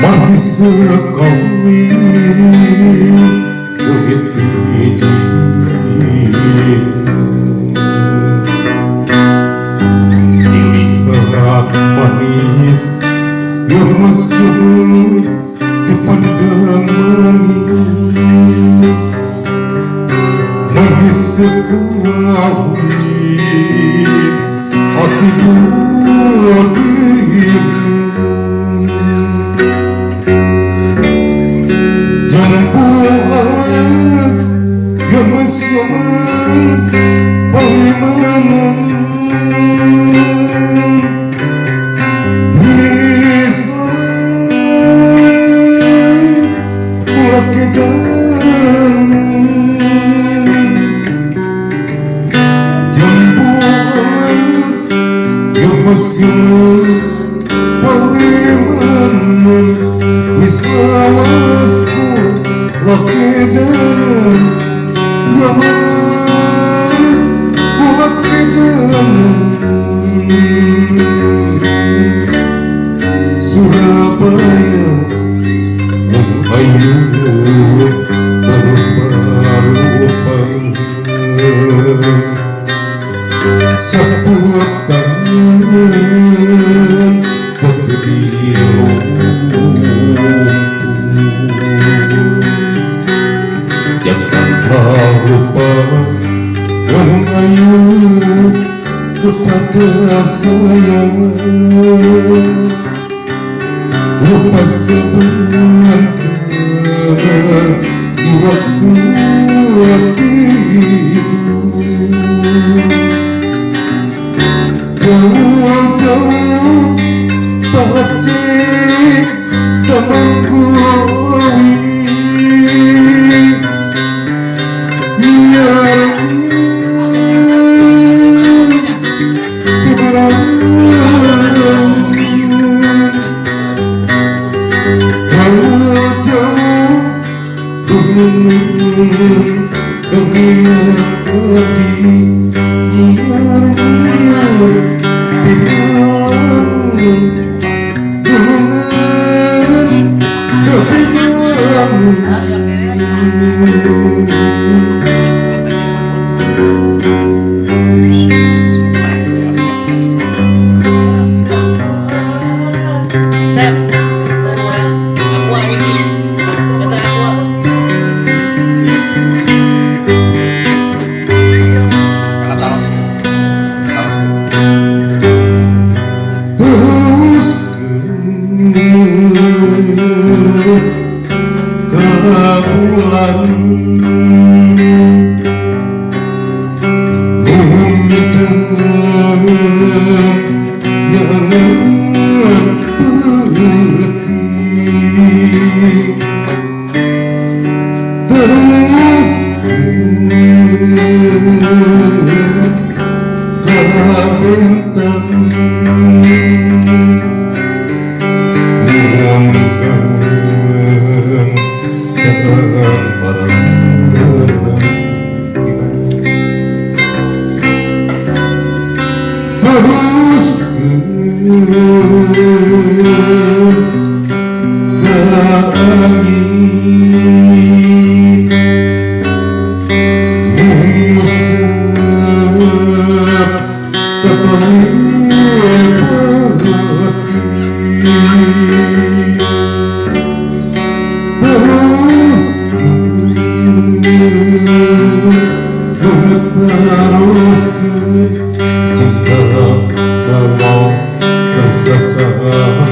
Manis sekali duit hiji. Dilihat manis gemes dipandang manis. Manis sekali hati buat. Jambu gemes gemes bagaimana bisa lakidan. Jambu gemes gemes bagaimana bisa wasku lakidan gemes lakidan. Surabaya ayu baru-baru sapu tangan berdiri. Janganlah lupa wong ayu kepada saya, lupa sebentar di waktu tidur. Jauh-jauh pacik temanku. Sep. Aqua ini. Kata aqua. Karena taros. Taros. Terus kaulan terus kabentang terus terus cinta mau sesama.